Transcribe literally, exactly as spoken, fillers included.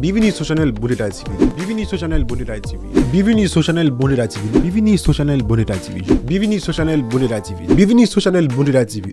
Bienvenue sur channel Bonita T V. Bienvenue sur channel Bonita T V. Bienvenue sur channel Bonita T V. Bienvenue sur channel Bonita T V. Bienvenue sur channel Bonita T V. Bienvenue sur channel Bonita T V.